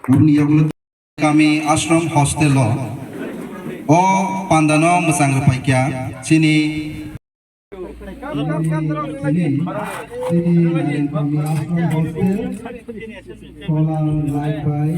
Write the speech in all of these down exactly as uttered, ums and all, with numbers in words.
Aboni yagulo kami ashram hostel o o pandano mwchang rwphaikha chini, chini, chini Narengpharni ashram hostel, solar light bai.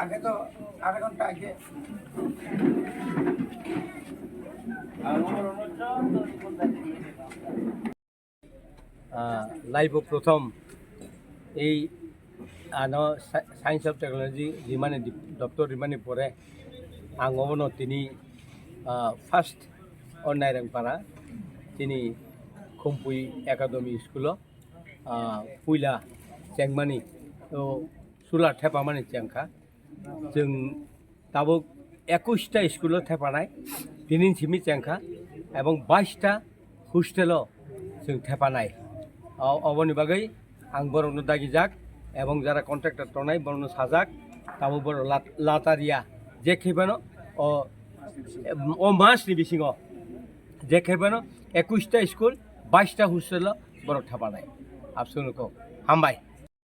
আগে তো আধা ঘন্টা আগে। Ah, life o prothom ei ano sci-, Science of Technology rimani dip-, doctor rimani pore ang obono tini, ah, first o Nairangpara chini Khumpui Academy school o, ah, puila chengmani o solar thepamani chengkha. Chwng tabuk ekush ta school o thepanai, tini simi chengkha, ebong bais ta hostel o chwng thepanai. O-, oboni bagwi ang borokno dagijak, ebong jara contractor tongnai borokno sajak, tabuk borok lat-, lataria, je khe phano o, o mas ni bisingo je khe phano ekush ta school, bais ta hostel o borok thepanai. Abswk no kok. Hambai.